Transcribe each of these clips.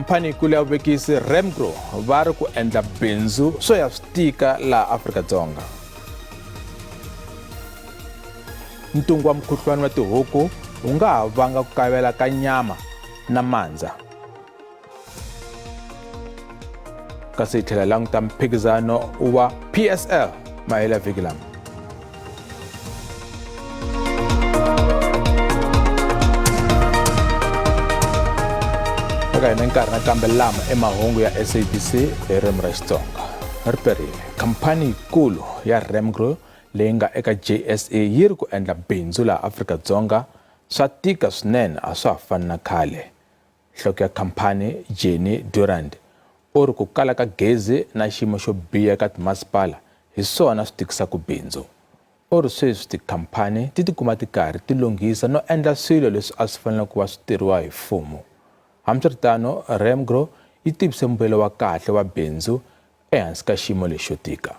Khamphani yikulu ya vuvekisi Remgro va ri ku endla bindzu swo ya swi tika laha Afrika-Dzonga. Ntungu wa mukhuhlwani wa tihuku wu nga ha vanga ku kayivela ka nyama na mandza. Kasi hi tlhela hi languta mphikizano wa PSL mahelo ya vhiki lama. Eka hina nkarhi nakambe lama i mahungu ya SABC hi ririmi ra Xitsonga. Ri perile. Khamphani yikulu ya Remgro leyi nga eka JSE yi ri ku endla bindzu laha Afrika-Dzonga swa tika swinene a swa ha fani na khale. Nhloko ya khamphani Jenny Durand u ri ku kala ka gezi na xiyimo xo biha eka timasipala hi swona swi tikisaka bindzu. U ri sweswi tikhamphani ti tikuma ti karhi ti lunghisa no endla swilo leswi a swi fanele ku va swi tirhiwa hi mfumo. Hambiswiritano, Remgro yi tivise mbuyelo wa kahle wa bindzu ehansi ka xiyimo lexi xo tika.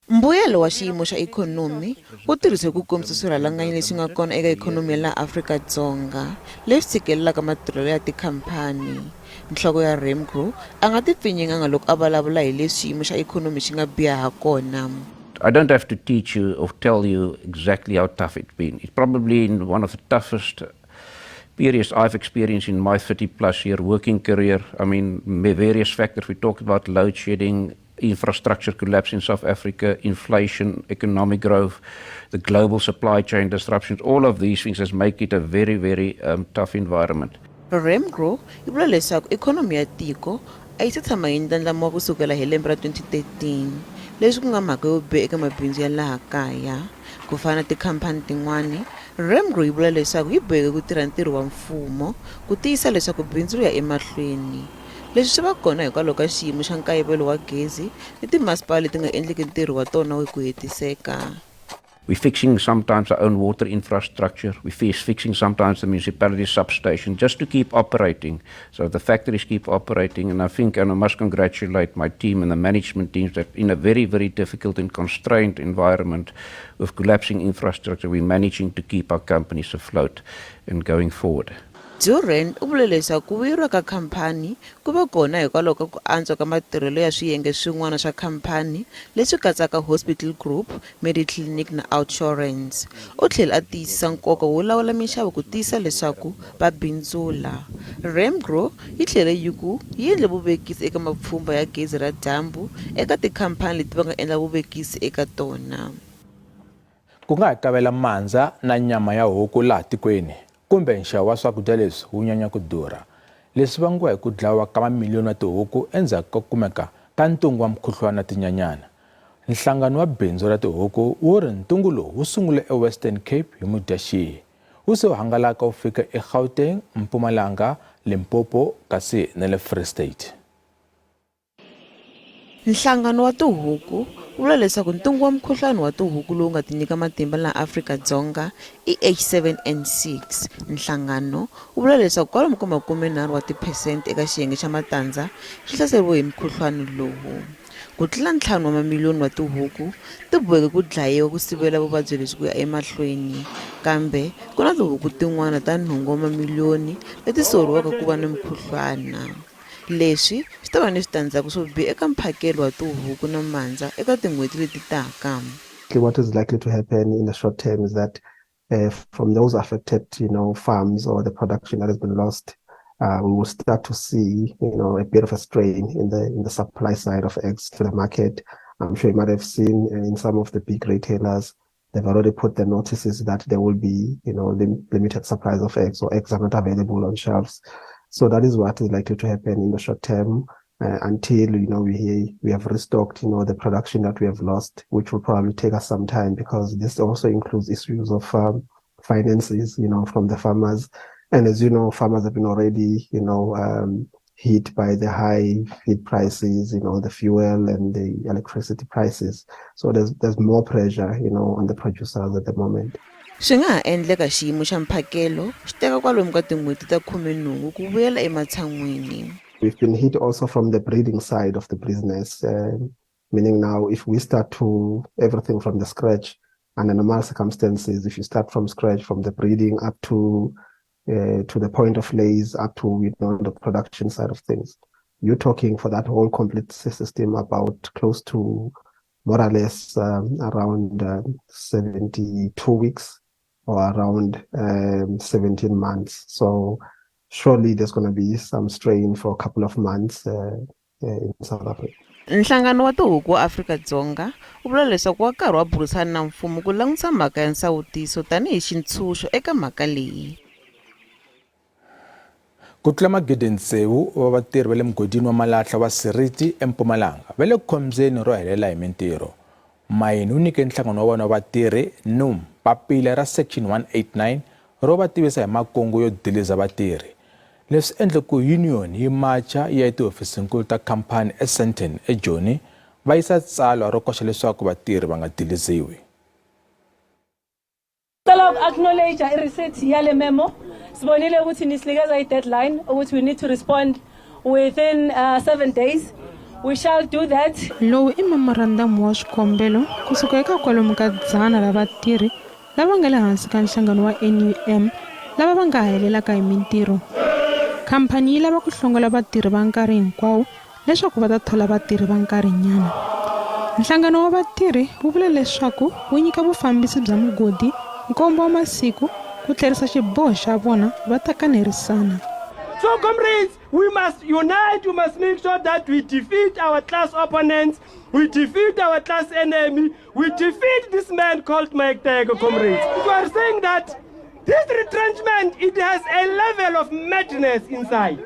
Mbuyelo wa xiyimo xa ikhonomi wu tirhisiwe ku kombisa swirhalanganyi leswi nga kona eka ikhonomi ya laha Afrika-Dzonga leswi tshikelelaka matirhelo ya tikhamphani. Nhloko ya Remgro a nga tipfinyinganga loko a vulavula hi leswi xiyimo xa ikhonomi xi nga biha ha kona. I don't have to teach you or tell you exactly how tough it's been. It's probably one of the toughest periods I've experienced in my 30 plus year working career. I mean, various factors. We talked about load shedding, infrastructure collapse in South Africa, inflation, economic growth, the global supply chain disruptions. All of these things has make it a very, very tough environment. Remgro yi vula leswaku ikhonomi ya tiko a yi se tshama yi ndlandlamuka ku sukela hi lembe ra 2013, leswi ku nga mhaka yo biha eka mabindzu ya laha kaya. Ku fana na tikhamphani tin'wana, Remgro yi vula leswaku yi boheke ku tirha ntirho wa mfumo ku tiyisisa leswaku bindzu ri ya emahlweni. Leswi swi va kona hikwalaho ka xiyimo xa nkayivelo wa gezi ni timasipala leti nga endliki ntirho wa tona hi ku hetiseka. We're fixing sometimes our own water infrastructure. We're fixing sometimes the municipality substation just to keep operating. So the factories keep operating. And I think, and I must congratulate my team and the management teams that in a very, very difficult and constrained environment with collapsing infrastructure, we're managing to keep our companies afloat and going forward. Duran u vule leswaku ku vuyeriwa ka khamphani ku ve kona hikwalaho ka ku antswa ka matirhelo ya swiyenge swin'wana swa khamphani leswi katsaka Hospital Group, Mediclinic na Outsurance. U tlhele a tiyisisa nkoka wo lawula minxavo ku tiyisisa leswaku va bindzula. Remgro yi tlhele yi ku yi endle vuvekisi eka mapfhumba ya gezi ra dyambu eka tikhamphani leti va nga endla vuvekisi eka tona. Ku nga ha kavela mandza na nyama ya huku laha tikweni, kumbe nxavo wa swakudya leswi wu nyanya ku durha. Leswi vangiwa hi ku dlawa ka mamiliyoni ya tihuku endzhaku ka ku kumeka ka ntungu wa mukhuhlwana na tinyanyana. Nhlangano wa bindzu ra tihuku wu ri ntungu lowu wu sungule eWestern Cape hi Mudyaxihi. Wu se wu hangalaka wu fika eGauteng, Mpumalanga, Limpopo kasi na le Free State. Nhlangano wa tihuku wu vula leswaku ntungu wa mukhuhlwana wa tihuku lowu nga tinyika matimba laha Afrika-Dzonga i H7N6. Nhlangano wu vula leswaku kwalomu ka 30 wa tiphesente eka xiyenge xa matandza xi hlaseriwe hi mukhuhlwana lowu. Ku tlula ntlhanu wa mamiliyoni wa tihuku ti boheke ku dlayiwa ku sivela vuvabyi lebyi ku ya emahlweni. Kambe ku na tihuku tin'wana ta nhungu wa mamiliyoni leti soriwaka ku va ni mukhuhlwana. Leswi swi ta va ni switandzhaku swo biha eka mphakelo wa tihuku na mandza eka tin'hweti leti taka. What is likely to happen in the short term is that from those affected, farms or the production that has been lost, we will start to see, a bit of a strain in the supply side of eggs to the market. I'm sure you might have seen in some of the big retailers, they've already put the notices that there will be, limited supplies of eggs or eggs are not available on shelves. So that is what is likely to happen in the short term until we have restocked, the production that we have lost, which will probably take us some time because this also includes issues of finances, from the farmers. And as you know, farmers have been already, hit by the high feed prices, the fuel and the electricity prices. So there's more pressure, on the producers at the moment. Swi nga ha endleka xiyimo xa mphakelo xi teka kwalomu ka tin'hweti ta 18 ku vuyela ematshan'wini. We've been hit also from the breeding side of the business, meaning now if we start to everything from the scratch, under normal circumstances, if you start from scratch, from the breeding up to to the point of lays up to the production side of things. You're talking for that whole complete system about close to more or less around 72 weeks or around 17 months. So surely there's going to be some strain for a couple of months in South Africa. Nhlangano wa Tihuku wa Afrika-Dzonga wu vula leswaku wa karhi wa burisana na mfumo ku langutisa mhaka ya nsawutiso tanihi xintshunxo eka mhaka leyi. Ku tlula 6,000 wa vatirhi va le mugodini wa malahla wa Seriti eMpumalanga va le khombyeni ro helela hi mintirho. Mayini wu nyike nhlangano wa vona wa vatirhi NUM papila ra Section 189 ro va tivisa hi makungu yo diliza vatirhi. Leswi endle ku union yi macha yi ya etihofisinkulu ta khamphani eSandton eJoni va yisa tsalwa ro koxa leswaku vatirhi va nga diliziwi. Cela uku-acknowledge i-receipt yale memo. Sibonile ukuthi nisinikeza i-deadline ukuthi we need to respond within 7 days. We shall do that. Lowu i memorandamu wa swikombelo kusuka eka kwalomu ka 100 ra vatirhi lava nga le hansi ka nhlangano wa NUM lava va nga helelaka hi mintirho. Khamphani yi lava ku hlongola vatirhi va nkarhi hinkwawo leswaku va ta thola vatirhi va nkarhinyana. Nhlangano wa vatirhi wu vula leswaku wu nyika vufambisi bya mugodi nkombo wa masiku ku tlherisa xiboho xa vona va ta kanerisana. So, comrades, we must unite. We must make sure that we defeat our class opponents, we defeat our class enemy, we defeat this man called Mike Teke, comrades. We are saying that this retrenchment, it has a level of madness inside.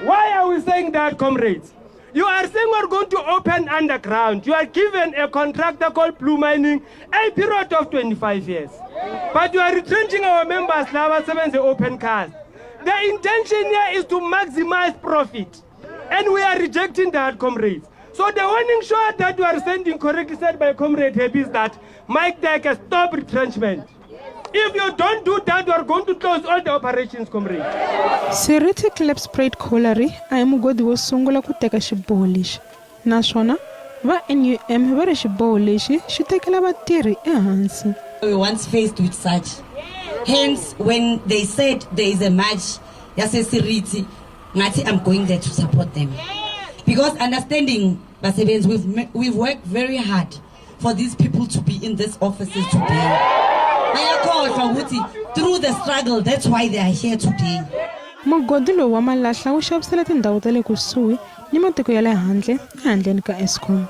Why are we saying that, comrades? You are saying we're going to open underground. You are given a contractor called Blue Mining a period of 25 years. But you are retrenching our members now, the open cast. The intention here is to maximize profit. And we are rejecting that, comrades. So the warning shot that you are sending, correctly said by Comrade Happy, is that Mike Teke, stop retrenchment. If you don't do that, you are going to close all the operations, comrades. Seriti Klipspruit Colliery a hi mugodi wo sungula ku teka xiboho lexi, naswona va NUM va ri xiboho lexi xi tekela vatirhi ehansi. We were once faced with such. Hence, when they said there is a march, yaseSeriti, ngathi I'm going there to support them. Because understanding, basebenzi, we've worked very hard for these people to be in these offices today. Bayakhohlwa ukuthi through the struggle, that's why they are here today. Mugodi lowu wa malahla wu xavisela tindhawu ta le kusuhi ni matiko ya le handle ehandleni ka Eskom.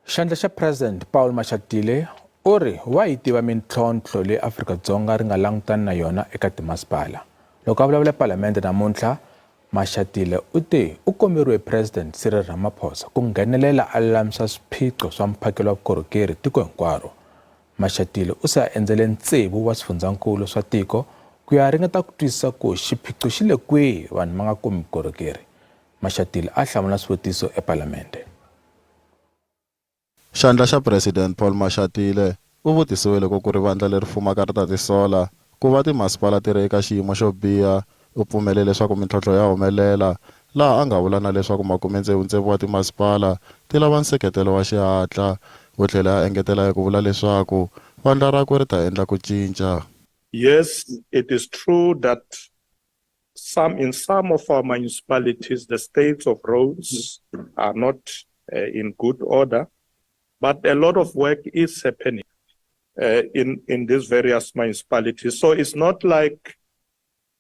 Xandla xa President Paul Mashatile u ri wa yi tiva mintlhontlho leyi Afrika-Dzonga ri nga langutani na yona eka timasipala. Loko a vulavula epalamende namuntlha, Mashatile u te u komberiwe President Cyril Ramaphosa ku nghenelela a lulamisa swiphiqo swa mphakelo wa vukorhokeri tiko hinkwaro. Mashatile u se a endzele tsevu wa swifundzankulu swa tiko ku ya ringeta ku twisisa ku xiphiqo xi le kwihi vanhu va nga kumi vukorhokeri. Mashatile a hlamula swivutiso epalamende. Xandla xa President Paul Mashatile u vutisiwe loko ku ri vandla leri fumaka ri ta tisola ku va timasipala ti ri eka xiyimo xo biha. U pfumele leswaku mintlhontlho ya humelela, laha a nga vula na leswaku 66 wa timasipala ti lava nseketelo wa xihatla. U tlhele a engetela hi ku vula leswaku vandla rakwe ri ta endla ku cinca. Yes, it is true that some in some of our municipalities the states of roads are not in good order, but a lot of work is happening in these various municipalities. So it's not like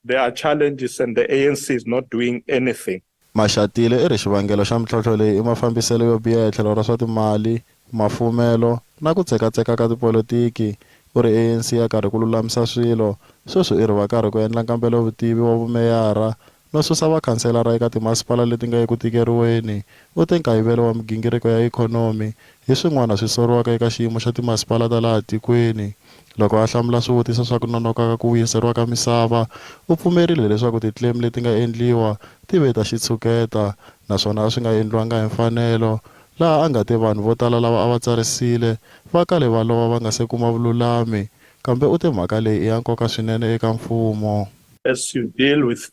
there are challenges and the ANC is not doing anything. Mashatile i ri xivangelo xa mintlhontlho leyi i mafambiselo yo biha hi tlhelo ra swa timali, mafumelo na ku tsekatseka ka tipolotiki. U ri ANC ya karhi ku lulamisa swilo sweswi. I ri va karhi ku endla nkambelo vutivi wa vumeyara no susa vakhanselara eka timasipala leti nga eku tikeriweni. U te nkayivelo wa migingiriko ya ikhonomi hi swin'wana swi soriwaka eka xiyimo xa timasipala ta laha tikweni. Loko a hlamula swivutiso swa ku nonoka ka ku vuyiseriwa ka misava, u pfumerile leswaku ti-claim leti nga endliwa ti ve ta xitshuketa naswona a swi nga endliwanga hi mfanelo, laha a nga te vanhu vo tala lava a va tsarisile va kale va lova va nga se kuma vululami, kambe u te mhaka leyi i ya nkoka swinene eka mfumo. As you deal with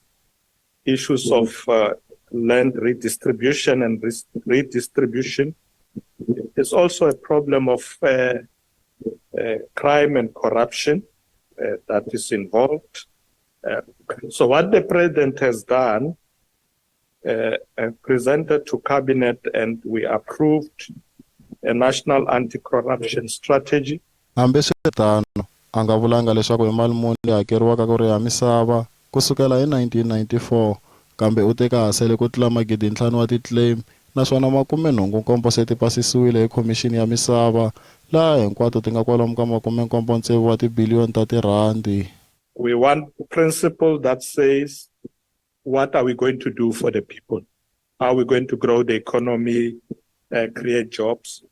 issues of land redistribution and redistribution, it's also a problem of crime and corruption that is involved. So what the president has done, presented to cabinet and we approved a national anti-corruption strategy. Hambiswiritano, a nga vulanga leswaku i mali muni leyi hakeriwaka ku riha misava ku sukela hi 1994, kambe u te ka ha sele ku tlula magidi-ntlhanu wa ti-claim naswona 87 se ti pasisiwile hi Khomixini ya Misava, laha hinkwato ti nga kwalomu ka 76 wa tibiliyoni ta tirhandi. We want a principle that says, what are we going to do for the people? How are we going to grow the economy, create jobs?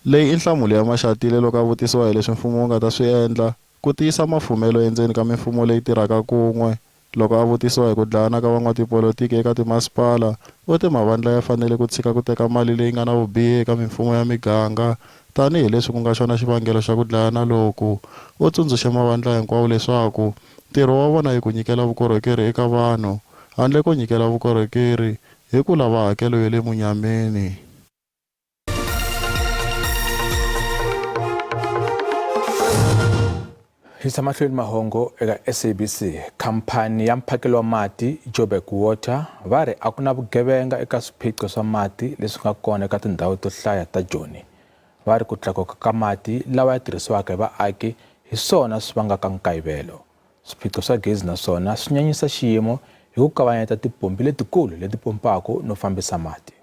Leyi i nhlamulo ya Mashatile loko a vutisiwa hi leswi mfumo wu nga ta swi endla ku tiyisa mafumelo endzeni ka mimfumo leyi tirhaka kun'we. Loko a vutisiwa hi ku dlayana ka van'watipolitiki eka timasipala, u te mavandla ya fanele ku tshika ku teka mali leyi nga na vubihi eka mimfumo ya miganga tanihi leswi ku nga xona xivangelo xa ku dlayana loku. U tsundzuxe mavandla hinkwawo leswaku ntirho wa vona i ku nyikela vukorhokeri eka vanhu handle ko nyikela vukorhokeri hi ku lava hakelo ya le munyameni. Yisa mahlweni mahungu eka SABC. Khamphani ya mphakelo wa mati Joburg Water va ri a ku na vugevenga eka swiphiqo swa mati leswi nga kona eka tindhawu to hlaya ta Joni. Va ri ku tlakuka ka mati lawa ya tirhisiwaka hi vaaki hi swona swi vangaka nkayivelo. Swiphiqo swa gezi na swona swi nyanyisa xiyimo hi ku kavanyeta tipompi letikulu leti pompaka no fambisa mati.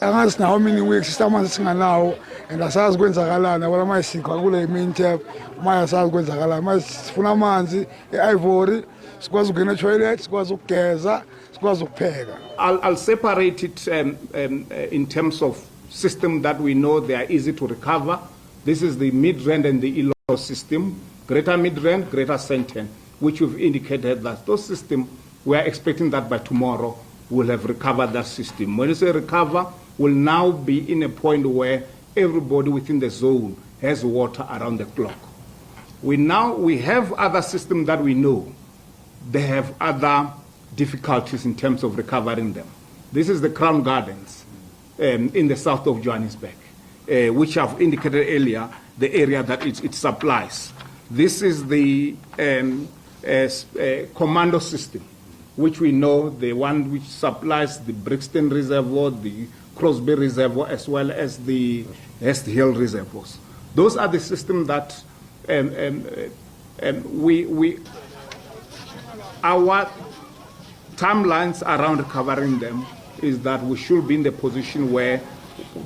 Angazi sina how many weeks amanzi singanawo and asazi kwenzakalani yabona manje sikha kule main tap manje asazi kwenzakalani manje sifuna amanzi e-Ivory sikwazi ukungena e-toilet sikwazi ukugeza sikwazi ukupheka. I'll separate it in terms of system that we know they are easy to recover. This is the Midrand and the Ilo system, Greater Midrand, Greater Sandton, which we've indicated that those systems, we are expecting that by tomorrow we'll have recovered that system. When you say recover, we'll now be in a point where everybody within the zone has water around the clock. We have other systems that we know they have other difficulties in terms of recovering them. This is the Crown Gardens in the south of Johannesburg, which I've indicated earlier, the area that it supplies. This is the commando system, which we know, the one which supplies the Brixton Reservoir, the Crosby Reservoir, as well as the Hurst Hill Reservoirs. Those are the systems that our timelines around recovering them is that we should be in the position where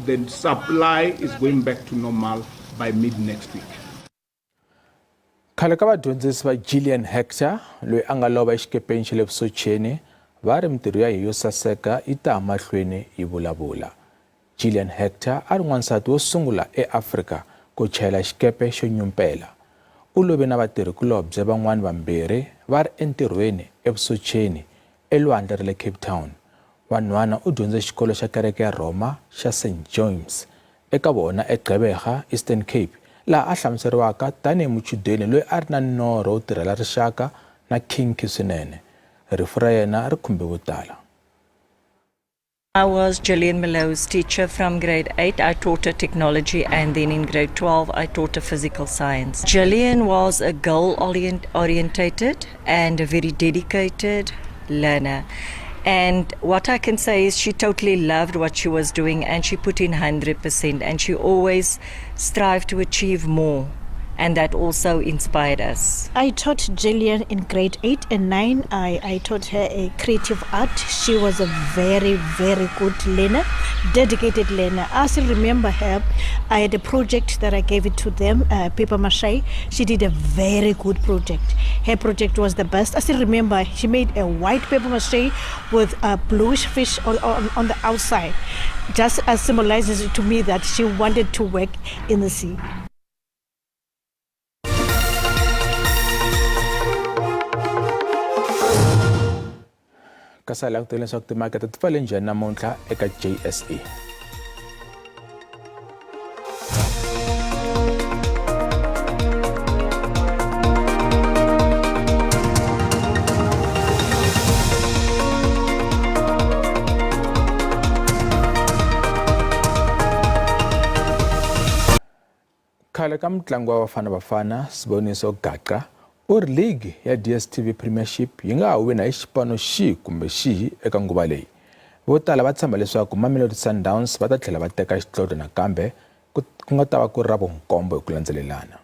the supply is going back to normal by mid next week. Khale ka vadyondzisi va Gillian Hector loyi a nga lova exikepeni xa le vusocheni va ri mintirho ya yo saseka yi ta mahlweni yi vulavula. Gillian Hector a ri n'wansati wo sungula eAfrika ku chayela xikepe xo nyumpela. U love na vatirhikulobye van'wana vambirhi va ri entirhweni evusocheni elwandle ra le Cape Town. Wanhwana u dyondze xikolo xa kereke ya Rhoma xa St James eka vona eGqeberha, Eastern Cape, laha a hlamuseriwaka tanihi muchudeni loyi a ri na norho wo tirhela rixaka na khinki swinene. Rifu ra yena ri khumbe vo tala. I was Gillian Malo's teacher from grade 8. I taught her technology, and then in grade 12 I taught her physical science. Gillian was a goal-orientated and a very dedicated learner. And what I can say is she totally loved what she was doing, and she put in 100%, and she always strived to achieve more. And that also inspired us. I taught Gillian in grade 8 and 9. I taught her a creative art. She was a very, very good learner, dedicated learner. I still remember her. I had a project that I gave it to them, paper mache. She did a very good project. Her project was the best. I still remember she made a white paper mache with a bluish fish on the outside. Just as symbolizes to me that she wanted to work in the sea. Kasi a langutele leswaku timakete ti pfale njhani namuntlha eka JSE. Khale ka mutlangi wa Bafana Bafana Siboniso Gaxa U ri ligi ya DStv Premiership yi nga ha wina hi xipano xihi kumbe xihi eka nguva leyi. Vo tala va tshemba leswaku Mamelodi Sundowns va ta tlhela va teka xidlodlo nakambe ku nga ta va ku ri ra vunkombo hi ku landzelelana.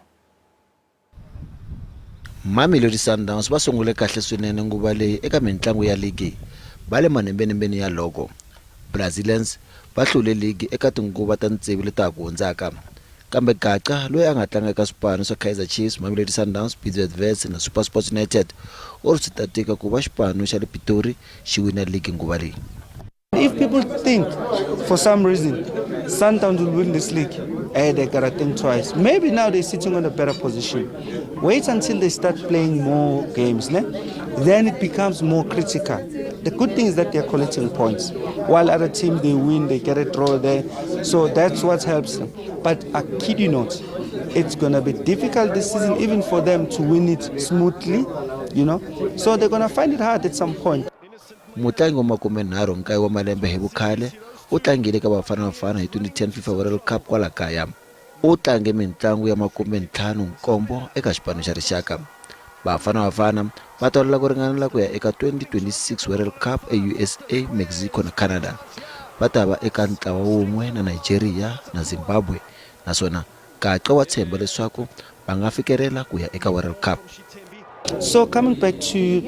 Mamelodi Sundowns va sungule kahle swinene nguva leyi eka mintlangu ya ligi. Va le manembenembeni ya loko. Brazilians va hlule ligi eka tinguva ta tsevu leta ha ku hundzaka. Kambe Gaca, loyi a nga tlanga eka swipano swa Kaizer Chiefs, Mamelodi Sundowns, Bidvest Wits na SuperSport United, u ri swi ta tika ku va xipano xa le Pitori xi wina ligi nguva leyi. If people think for some reason Sundowns will win this league, eh, they gotta think twice. Maybe now they're sitting on a better position. Wait until they start playing more games, ne? Then it becomes more critical. The good thing is that they're collecting points. While other teams, they win, they get a draw there. So that's what helps them. But I kid you not, it's gonna be difficult this season even for them to win it smoothly, you know. So they're gonna find it hard at some point. Mutlangi wa 39 wa malembe hi vukhale u tlangile eka Bafana Bafana hi 2010 FIFA World Cup kwala kaya. U tlange mintlangu ya 57 eka xipano xa rixaka. Bafana Bafana va tolela ku ringanela ku ya eka 2026 World Cup eUSA, Mexico na Canada. Va ta va eka ntlawa wun'we na Nigeria na Zimbabwe naswona Gaxa wa tshemba leswaku va nga fikelela ku ya eka World Cup. So coming back to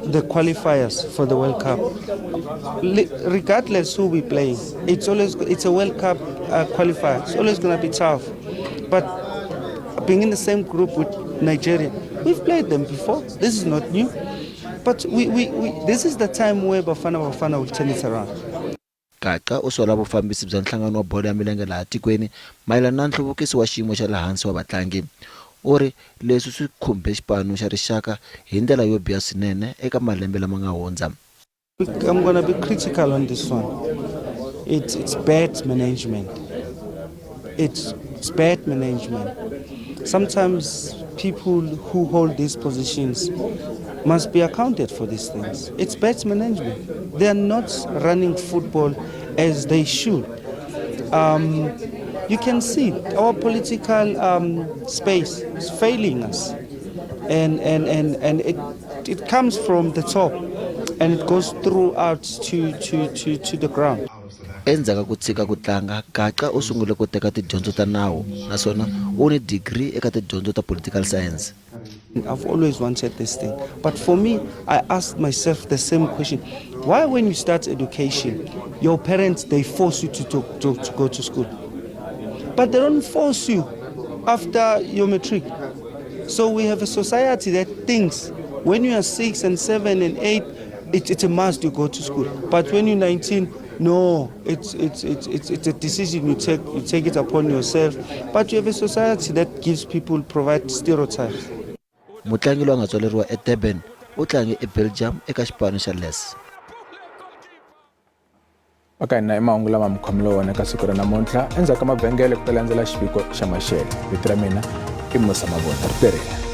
the qualifiers for the World Cup, regardless who we play, it's always it's a World Cup qualifier. It's always going to be tough. But being in the same group with Nigeria, we've played them before. This is not new. But we, we, we, this is the time where Bafana Bafana will turn it around. Gaxa u sola vufambisi bya nhlangano wa bolo ya milenge laha tikweni mayelana na nhluvukiso wa xiyimo xa le hansi wa vatlangi. U ri leswi swi khumbe xipano xa rixaka hi ndlela yo biha swinene eka malembe lama nga hundza. I'm gonna be critical on this one. It's, it's bad management. It's, it's bad management. Sometimes people who hold these positions must be accounted for these things. It's bad management. They are not running football as they should. You can see our political space is failing us. And, and, and, and it, it comes from the top and it goes throughout to, to, to, to the ground. Endzhaku ka ku tshika ku tlanga, Gaxa u sungule ku teka tidyondzo ta nawu naswona u ni digri eka tidyondzo ta political science. I've always wanted this thing. But for me, I asked myself the same question. Why when you start education, your parents, they force you to, to, to, to go to school? But they don't force you after your matric. So we have a society that thinks when you are 6 and 7 and 8, it, it's a must you go to school. But when you're 19, no, it's, it's, it's, it's, it's a decision you take, you take it upon yourself. But you have a society that gives people, provide stereotypes. Mutlangi loyi a nga tswaleriwa eDurban u tlange eBelgium eka xipano xa Lierse. Va ka hina i mahungu lama mi khomile wona eka siku ra namuntlha. Endzhaku ka mavhengele ku ta landzela xiviko xa maxelo. Vito ra mina i Musa Mavunda. Ri perile.